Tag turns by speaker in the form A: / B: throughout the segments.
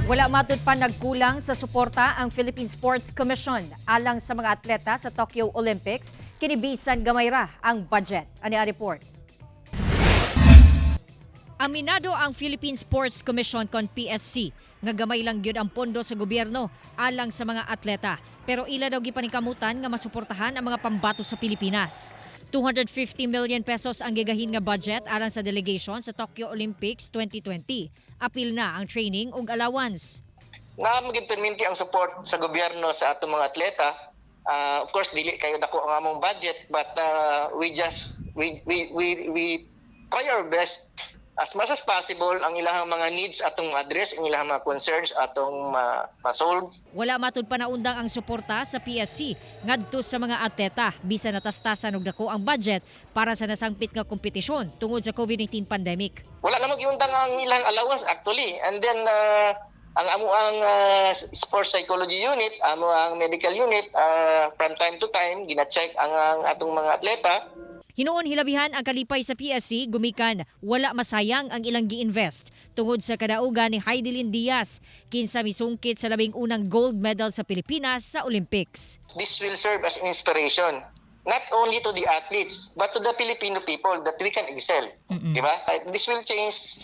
A: Wala matud pa nagkulang sa suporta ang Philippine Sports Commission alang sa mga atleta sa Tokyo Olympics, kini bisan gamay ra ang budget. Ani ang report. Aminado ang Philippine Sports Commission kon PSC nga gamay lang gyud ang pondo sa gobyerno alang sa mga atleta. Pero ila daw gipaningkamutan nga masuportahan ang mga pambato sa Pilipinas. 250 million pesos ang gigahin nga budget alang sa delegation sa Tokyo Olympics 2020. Apil na ang training ug allowance.
B: Na maging perminti ang support sa gobyerno sa atong mga atleta. Of course, dili kayo dako ang among budget, but we just we try our best as much as possible ang ilahang mga needs atong address, ang ilahang mga concerns atong ma-solve.
A: Wala matud pa naundang ang suporta sa PSC ngadto sa mga atleta bisan natastasan og dako ang budget para sa nasangpit nga kompetisyon tungod sa COVID-19 pandemic.
B: Wala na magiundang ang ilang allowance actually. And then ang amo ang sports psychology unit, amo ang medical unit, from time to time gina-check ang atong mga atleta.
A: Hinuon hilabihan ang kalipay sa PSC gumikan wala masayang ang ilang gi-invest tungod sa kadaugan ni Hidilyn Diaz, kinsa misungkit sa 11 gold medal sa Pilipinas sa Olympics.
B: This will serve as inspiration not only to the athletes but to the Filipino people that we can excel. Di ba? This will change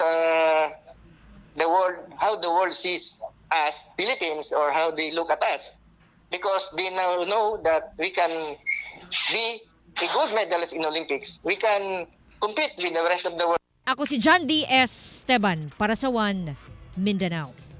B: the world, how the world sees us Philippines or how they look at us, because they now know that we can be a gold medalist in Olympics. We can compete with the rest of the world.
A: Ako si John D. Esteban para sa One Mindanao.